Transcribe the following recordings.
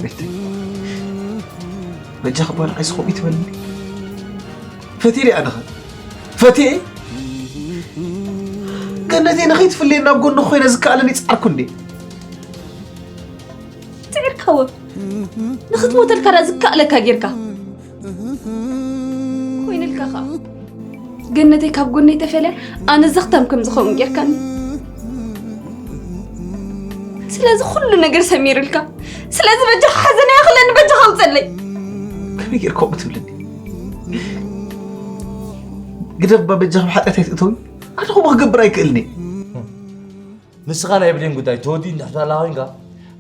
ቤተይ፣ በጃኺ እባ ንዓይስ ከምኡ ይትበልኒ። ፈትየ ኣነኸ? ፈትየ? ገነተይ ንኸይትፍለየኒ ኣብ ጎንኺ ኮይነ ዝከኣለኒ ጻዕርኩ እንዴ? ጽዒርካዎ ንኽትሞተልካ ዳ ዝከኣለካ ጌርካ ኮይንልካ ኸዓ ገነተይ ካብ ጎነይ ተፈልያ ኣነ ዘኽታም ከም ዝኸውን ጌርካኒ። ስለዚ ኩሉ ነገር ሰሚርልካ፣ ስለዚ በጃኻ ሓዘን ኣይኣኽለኒ፣ በጃኻ ኣውፀለይ። ከመይ ጌርካ ከምኡ ትብልኒ? ግደፍ እባ በጃኺ፣ ብሓጢኣት ኣይትእተዊ። ኣነ ከምኡ ክገብር ኣይክእልን እየ። ንስኻ ናይ ብሌን ጉዳይ ተወዲኡ እንድሕር ተላ ኮይንካ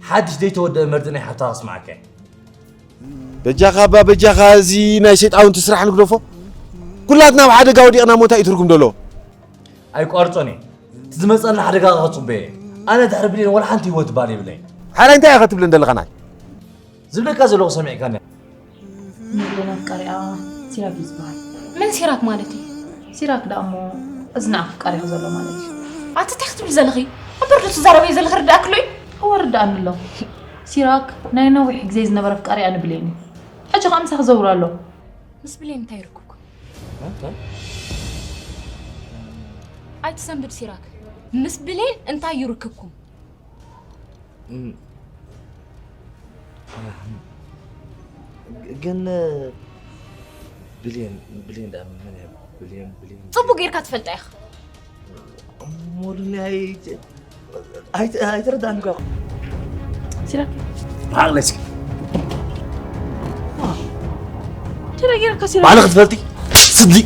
ሓድሽ ዘይተወደአ መርዚ ናይ ሓብታ ክስማዓካ እየ። በጃኻ እባ በጃኻ፣ እዚ ናይ ሰይጣውንቲ ስራሕ ንግደፎ። ኩላትና ኣብ ሓደጋ ወዲቕና ሞት እዩ ትርጉም ደሎ። ኣይቋርጾን እየ። እቲ ዝመጸና ሓደጋ ከጽበየ እየ። ኣነ ድሕሪ ብሌን ወላ ሓንቲ ህይወት ባል የብለይ። ሓራይ እንታይ ኢኻ ክትብልን ዘለኻ ናይ? ዝብለካ ዘለኹ ሰሚዕካኒ። ንብሌን ኣፍቃሪኣ ሲራክ እዩ ዝበሃል። መን ሲራክ ማለት እዩ? ሲራክ ደኣ እሞ እዚ ንዓኺ ኣፍቃሪኺ ዘሎ ማለት እዩ። ኣቲ እንታይ ክትብል ዘለኺ? እምበር ዶ ትዛረበዮ ዘለኺ ርዳእክሎ እዩ? እወ ርዳእኒ ኣሎ። ሲራክ ናይ ነዊሕ ግዜ ዝነበረ ኣፍቃሪኣ ንብሌን እዩ። ሕጂ ኸኣ ምሳኺ ዘውር ኣሎ። ምስ ብሌን እንታይ ይርክብኩም? ኣይትሰንብድ ሲራክ። ምስ ብሌን እንታይ ይርክብኩም? ግን ብሌን ብሌን ዳ መን እያ? ብሌን ብሌን ጽቡቅ ጌርካ ትፈልጣ ኢኻ። ሞሉኒ ኣይተረዳእኒ እኳ። ሲራክ ባዕለስኪ ተረጊርካ ሲራክ ባዕለ ክትፈልጢ ስድሊ